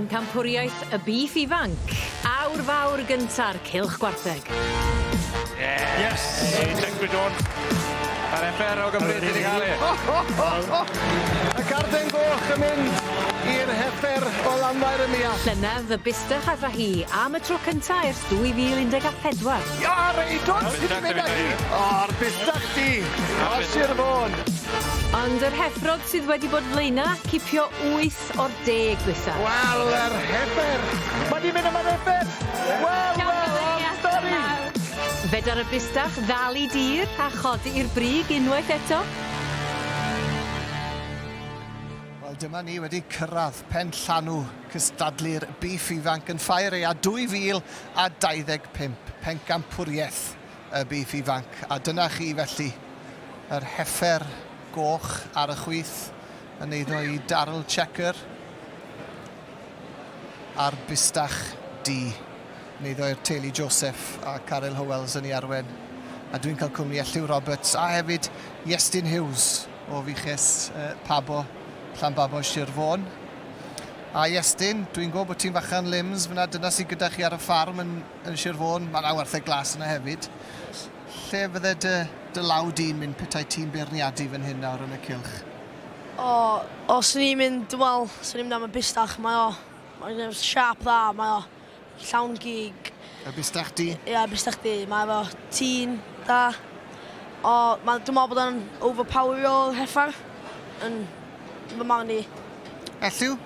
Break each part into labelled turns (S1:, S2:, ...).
S1: Pencampwriaeth y Bîff Ifanc, awr fawr gynta'r Cylch Gwartheg.
S2: Yes! Tecwyn Jones. Yr FR o Gymru sydd wedi cael e.
S3: Y garden goch yn mynd i'r heffer o Lanfair y Muallt.
S1: Llynedd, y Bustach a hi am y tro cynta ers 2014.
S3: O, reidwr sydd wedi mynd â hi! O'r Bustach du o Sir Fôn.
S1: Ond yr heffrod sydd wedi bod flaena, cipio 8 o'r deg dwytha.
S3: Wel, yr heffer! Mae di mynd am yr heffer! Wel, wel, ond stori!
S1: Fedar y bustach ddal i dir a chodi i'r brig unwaith eto?
S3: Wel, dyma ni wedi cyrraedd pen llanw cystadlu'r Bîff Ifanc yn Ffair Aeaf 2025, pencampwriaeth y Bîff Ifanc. A dyna chi felly, yr heffer goch ar y chwith yn eiddo i Daryl Checker a'r bustach du yn eiddo i'r teulu Joseph a Caryl Howells yn ei arwen. A dwi'n cael cwmni Elliw Roberts a hefyd Iestyn Hughes o Fuches uh, Pabo, Llanbabo, Sir Fôn. A Iestyn, dwi'n gwybod bod ti'n fachan limbs fyna, dyna sydd gyda chi ar y ffarm yn, yn Sir Fôn. Mae yna wartheg glas yna hefyd. Lle fydde dy, dy law di'n mynd petai ti'n beirniadu fan hyn nawr yn y cylch?
S4: O, os o'n i'n mynd, dwi'n meddwl, swn i'n mynd am y bustach, mae o, mae'n siâp dda, mae o llawn gig.
S3: Y bustach du?
S4: Ie, yeah, bustach du, mae efo tîn da. O, ma, dwi'n meddwl bod o'n overpowerio'r heffar yn fy marn i.
S3: Elliw?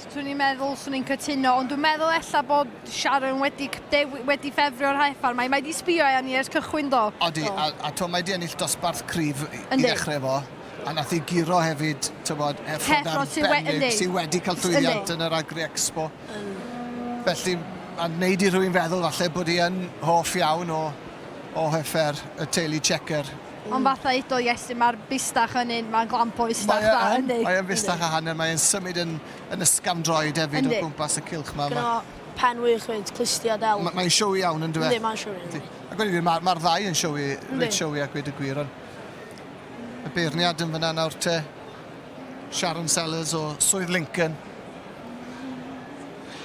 S5: Swn i'n meddwl, swn i'n cytuno, ond dwi'n meddwl ella bod Sharon wedi, dewi, wedi ffefrio'r heffar. Mae, mae di sbio arni ers cychwyn do.
S3: Odi, a, a to, mae di ennill dosbarth cryf i, i ddechrau fo. A nath i guro hefyd, tybod, heffrod arbennig sydd wedi cael llwyddiant yn yr Agri Expo. Felly, a wneud i rhywun feddwl falle bod hi yn hoff iawn o, o heffer y teulu Checker.
S5: Ond fatha udodd Iestyn, mae'r bustach yn un, mae'n glamp o fustach dda, yndi?
S3: Mae yn fustach a hanner, mae'n symud yn, yn ysgafndroed hefyd o gwmpas y cylch ma.
S4: Gynno pen wych fyd, clustia del.
S3: Mae'n showy iawn yn dyw e?
S4: Yndi, mae'n showy. Yndi.
S3: A gweud y gwir, mae'r ma ddau yn showy, reit showy a gweud y gwir, ond y beirniad yn fyna nawr te, Sharon Sellers o Swydd Lincoln.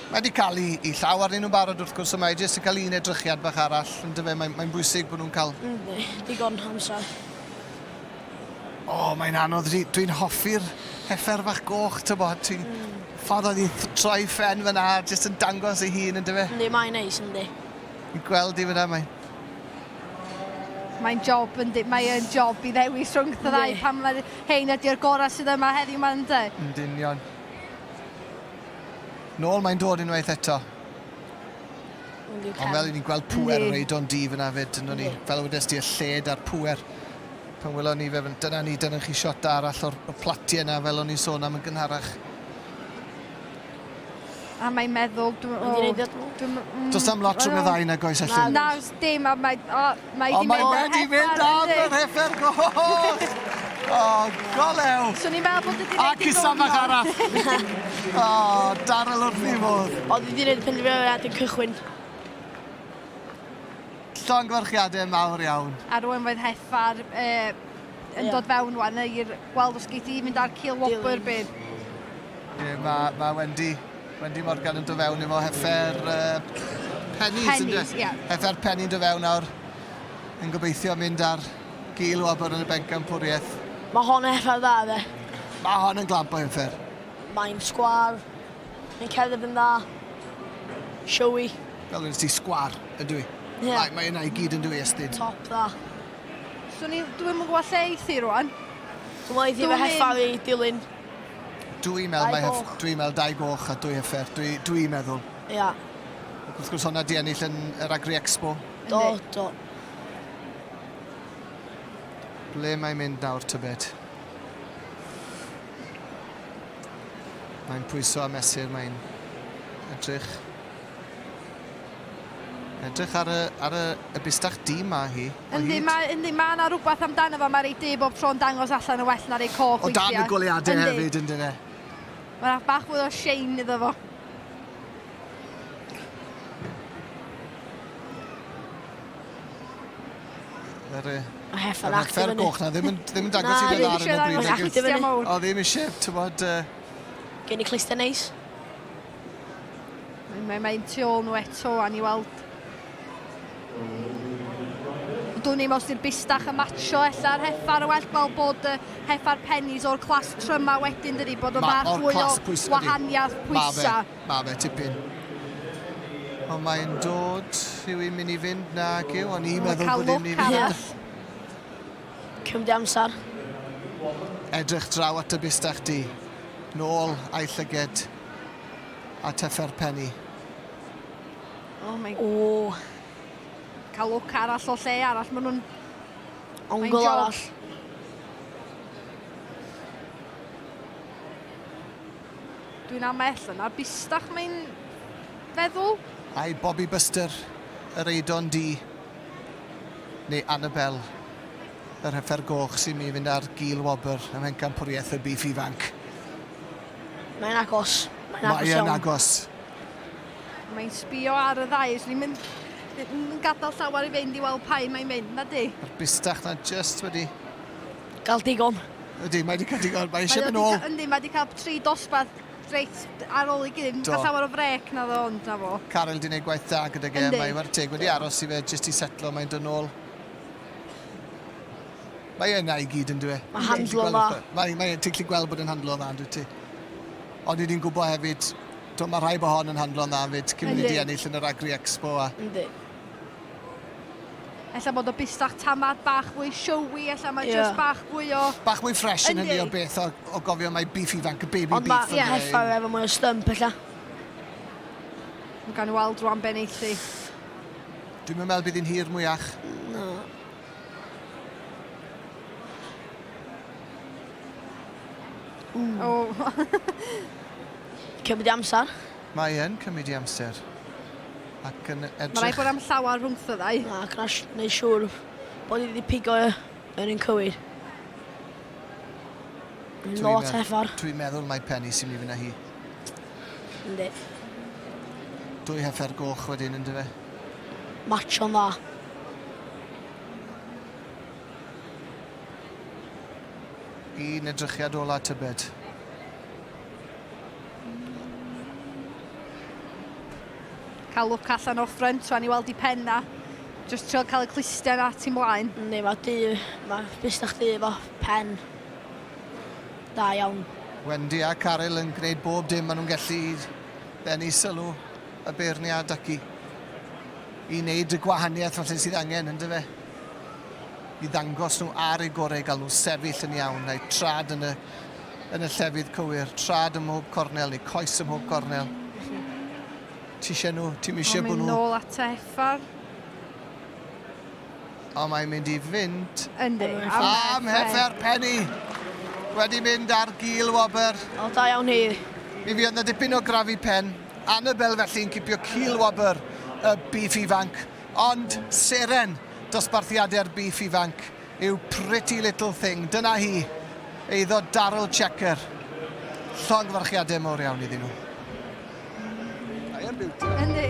S3: Mae wedi cael ei, ei llaw arnyn nhw'n barod wrth gwrs, ond mae jyst yn cael un edrychiad bach arall, yn dyfe, mae'n mae bwysig bod nhw'n cael...
S4: Yndi, digon amser.
S3: O, oh, mae'n anodd, dwi'n dwi hoffi'r heffer fach goch, ty bod, ti'n... Mm. Ffordd oedd hi'n troi ffen fyna, jyst yn dangos ei hun, yn dyfe?
S4: Yndi, mae'n neis, yndi.
S3: I'n gweld i fyna, mae'n...
S5: Mae'n job, yndi, mae'n job i ddewis rhwng y ddau pan mae hein ydy'r gorau sydd yma heddiw ma, yndi?
S3: Yndi, union. Nôl mae'n dod unwaith eto. Ond fel i ni'n gweld pŵer yr Eidon du fyna fyd, yn ni. Fel wedes di, y lled a'r pŵer. Pan welon ni fe, dyna ni, dyna chi siot arall o'r platiau yna, fel o'n i'n sôn am yn gynharach.
S5: A mae'n meddwl... Dwi, oh, dwi,
S3: mm, Does am lot rhwng y ddau nag oes, Elin?
S5: Na, dim, a mae... O, mae
S3: di mynd wedi mynd am yr heffer goch! O, golew!
S5: Swn i'n meddwl bod wedi
S3: A cusan bach arall! O, Daryl wrth ei fodd.
S4: Oedd wedi gwneud penderfyniad yn cychwyn.
S3: Llongyfarchiadau mawr iawn.
S5: A rwan fydd Heffar uh, yn yeah. dod fewn rwan i'r gweld os geith i fynd ar cil wobr bydd.
S3: Ie, mae ma Wendy, Wendy Morgan yn dod fewn efo Heffer uh, Penny.
S5: Penny, ie. Yeah.
S3: Heffer Penny yn dod fewn nawr yn gobeithio mynd ar gil wobr yn y bencampwriaeth.
S4: Mae hon yn heffer dda, dde.
S3: Mae hon yn glamp o heffer.
S4: Mae'n sgwar, mae'n cerdded yn dda, showy.
S3: Fel wedi ti sgwar, ydw i.
S4: Yeah.
S3: Mae, mae yna i gyd yn dwi, Estyn.
S4: Top dda.
S5: Swn i, dwi'n yn gwybod lle eith i rwan.
S4: Dwi'n meddwl eith i fy heffer i dilyn.
S3: Dwi'n meddwl, mae hef, dwi'n meddwl dau goch a dwy heffer. Dwi'n dwi meddwl.
S4: Ia. Yeah.
S3: Wrth gwrs honna di ennill yn yr Agri Expo.
S4: Do, do.
S3: Ble mae'n mynd nawr, tybed? Mae'n pwyso a mesur, mae'n edrych Edrych ar y, ar y, y bustach du ma hi.
S5: Yndi, mae yndi, ma' 'na rwbath amdano fo, mae rei du bob tro'n dangos allan yn well na rei coch
S3: weithiau. O dan y goleuadau hefyd, yndyn e?
S5: Mae 'na bach fwy o shine iddo fo.
S3: Yr, yy,
S4: Mae heffer
S3: yr
S4: actif
S3: heffer
S4: fyny.
S3: goch na ddim yn, ddim yn dangos i
S4: Na,
S3: ddod ar yn y bryd.
S4: dangos
S3: nag yw?
S4: Actif fyny.
S3: O, ddim eisiau, ti'n bod, uh,
S4: Gen i clustiau neis.
S5: Mae'n mae tu ôl nhw eto a ni weld. Dwn i'm os di'r bistach yn matsio ella'r heffar yn well gweld bod y heffar pennies o'r clas tryma wedyn dydi, bod o bach fwy o wahaniaeth pwysa.
S3: Ma fe, tipyn. Ond mae'n dod, yw i'n mynd i fynd nag yw, o'n i'n meddwl bod i'n mynd i fynd.
S4: Cymryd amser.
S3: Edrych draw at y bistach di. Nôl a'i llyged at heffer Penny.
S5: Oh my...
S4: O.
S5: Cael look arall o lle arall. Maen nhw'n...
S4: Ongl arall.
S5: Dwi'n amell yna. Bistach mae'n feddwl.
S3: Ai Bobby Buster, yr Eidon D, neu Annabelle, yr heffer goch sy'n mynd i fynd ar gil wobr ym Mhencampwriaeth y Bîff Ifanc.
S4: Mae'n agos. Mae'n agos
S3: Mae'n agos.
S5: Mae'n sbio ar y ddau. Swn i'n mynd yn gadael llawer i fynd i weld pa un mae'n mynd, na di?
S3: Mae'r bistach na just wedi...
S4: Gael digon.
S3: Ydy, mae wedi cael digon. Mae eisiau mynd ôl.
S5: Yndi, mae wedi cael tri dosbarth reit ar ôl ei gilydd. Mae'n cael llawer o frec na ddo, ond na fo.
S3: Caryl wedi gwneud gwaith da gyda ge. Mae war teg wedi aros i fe jyst i setlo. Mae'n dod nôl. Mae yna i gyd yn dwi.
S4: Mae handlo dda.
S3: Mae, mae, ti'n gallu gweld bod yn handlo dda, dwi ti. Ond i ni'n gwybod hefyd, do, mae rhai bod hon yn handlo'n dda fyd, cyn mynd i ennill yn yr Agri Expo. A...
S4: Yndi.
S5: Ella bod o bistach tamad bach fwy showy, ella mae yeah. just bach fwy o...
S3: Bach mwy fresh yn hynny o beth o, o gofio mae beef ifanc, y baby
S4: Ond
S3: beef.
S4: Ond mae heffer efo mwy o stump ella.
S5: Mae'n gan weld rwan ben eithi.
S3: Dwi'n meddwl bydd hi'n hir mwyach.
S4: No.
S5: O.
S4: Cymryd i amser.
S3: Mae yn cymryd i amser. Ac yn edrych...
S5: Mae rhaid bod am llawer rhwngtho ddau.
S4: Na, ac yn neud siŵr bod i wedi pigo yr un cywir. Lot hefar.
S3: Dwi'n meddwl mai Penny sy'n mynd i fynd â hi.
S4: Yndi.
S3: Dwy heffer goch wedyn, ynddo fe?
S4: Matcho'n dda.
S3: Un edrychiad ola tybed.
S5: Cael look allan o'r ffrynt rwan i weld i pen na. Just trio cael y clustiau na ti mlaen.
S4: Yndi, mae du, mae bistach du efo pen. Da iawn.
S3: Wendy a Caryl yn gwneud bob dim maen nhw'n gallu i ddenu sylw y beirniad ac i, i wneud y gwahaniaeth falle sydd angen, ynddo fe? I ddangos nhw ar eu gorau, gael nhw sefyll yn iawn, neu trad yn y, yn y llefydd cywir, trad ym mhob cornel, neu coes ym mhob cornel. Ti eisiau nhw, ti'n eisiau bod nhw...
S5: Nôl at y heffar.
S3: O, mae'n mynd i fynd.
S5: Yndi.
S3: Am heffer Penny. Wedi mynd ar gil wobr.
S4: O, da iawn hi.
S3: Mi fuodd 'na dipyn o grafu pen. Annabel felly'n cipio cil wobr y bîff ifanc. Ond seren dosbarthiadau'r bîff ifanc yw Pretty Little Thing. Dyna hi, eiddo Daryl Checker. Llongyfarchiadau mawr iawn iddyn nhw. I am beauty.
S5: Yndi.